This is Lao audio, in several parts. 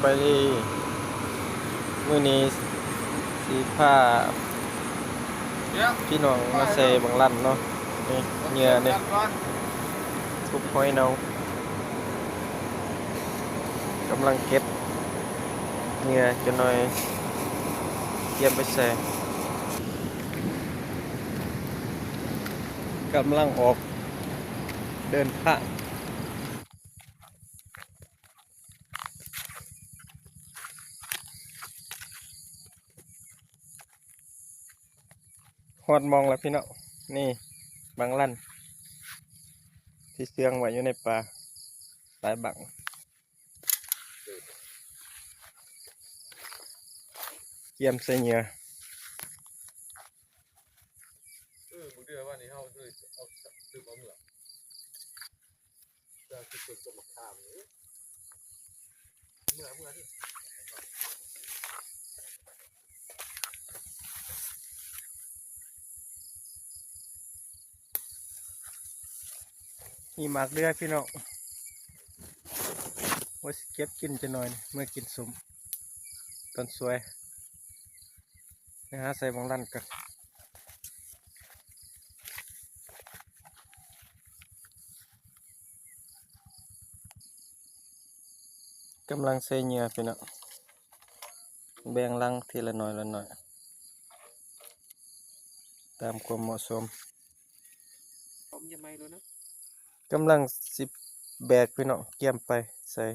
ໄປເລີຍ. ມື້ນີ້ຊິພາພີ່ນ້ອງມາໃສ່ບັງລັນເນາະ. ນີ້ເຫຍື່ອນີ້ ທຸບຫອຍເນົ່າ. ກຳລັງເກັບເຫຍື່ອຈັກໜ່ອຍ ກຽມໄປໃສ່. ກຳລັງອອກເດີນທາງ. ຮອດໝ່ອງແລ້ວພີ່ນ້ອງ. ນີ້ບັງລັນທີ່ເຊື່ອງໄວ້ຢູ່ໃນປ່າ ຫຼາຍບັ້ງ ກຽມໃສ່ເຫຍື່ອ. ເອີ ມື້ເດືອນວ່ານີ້ເຮົາເຄີຍເອົາ ເອົາເມືອ ຈະຊິເປັນຕົ້ນໝາກຂາມນີ້ ເມືອ ເມືອນີ້ ມີໝາກເດືອພີ່ນ້ອງ ວ່າຊິເກັບກິນຈັກໜ່ອຍ ເມືອກິນສົ້ມຕອນສວຍ. ໄປຫາໃສ່ບັງລັນກ່ອນ. ກຳລັງໃສ່ເຫຍື່ອພີ່ນ້ອງ ແບ່ງລັງທີລະໜ້ອຍລະໜ້ອຍ ຕາມຄວາມເໝາະສົມ. ກຳລັງຊິແບກພີ່ນ້ອງ ກຽມໄປໃສ່.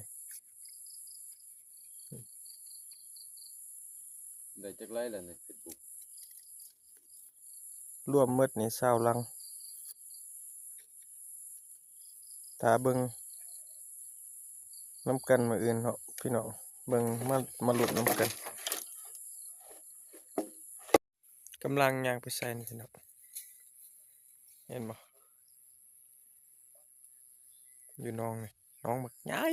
ໄດ້ຈັກໄລແລ້ວໃນເຟສບຸກ? ລວມໝົດນີ້ຊາວຫຼັງ. ຖ້າເບິ່ງນຳກັນມື້ອື່ນເນາະພີ່ນ້ອງ ເບິ່ງ ມາ ມາລຸ້ນນຳກັນ. ກຳລັງຍ່າງໄປໃສ່ນີ້ພີ່ນ້ອງ ເຫັນບໍ່? ຢູ່ໜອງນີ້ ໜອງບັກໃຫຍ່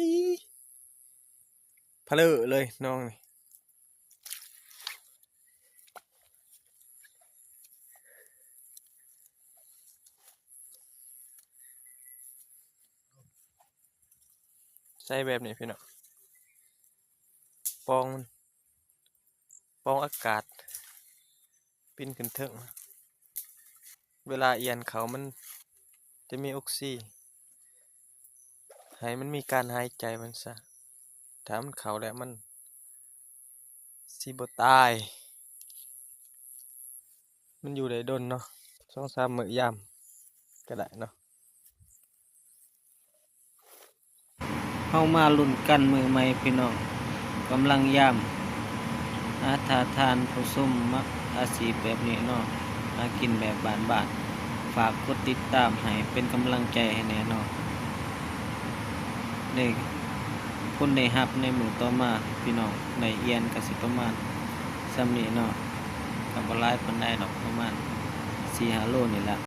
ພະເລີເລີຍໜອງນີ້. ໃສ່ແບບນີ້ພີ່ນ້ອງ ປ່ອງມັນ ປ່ອງອາກາດ ປິ່ນຂຶ້ນເທິງ. ເວລາອຽນເຂົ້າມັນຈະມີອົກຊີ ໃຫ້ມັນມີການຫາຍໃຈວ່າຊັ້ນຊະ. ຖ້າມັນເຂົ້າແລ້ວມັນຊິບໍ່ຕາຍ ມັນຢູ່ໄດ້ດົນເນາະ ສອງສາມມື້ຍາມກະໄດ້ເນາະ. ເຮົາມາລຸ້ນກັນມື້ໃໝ່ພີ່ນ້ອງ ກຳລັງຍາມ. ຫາຖ້າທ່ານຜູ້ຊົມມັກອາຊີບແບບນີ້ເນາະ ຫາກິນແບບບ້ານໆ ຝາກກົດຕິດຕາມໃຫ້ເປັນກຳລັງໃຈໃຫ້ແດ່ເນາະ. ໄດ້ຜົນໄດ້ຮັບໃນມື້ຕໍ່ມາພີ່ນ້ອງ ໄດ້ອຽນກະຊິປະມານສ່ຳນີ້ເນາະ ກະບໍ່ຫຼາຍປານໃດດອກ ປະມານສີ່ຫ້າໂລນີ້ລະ.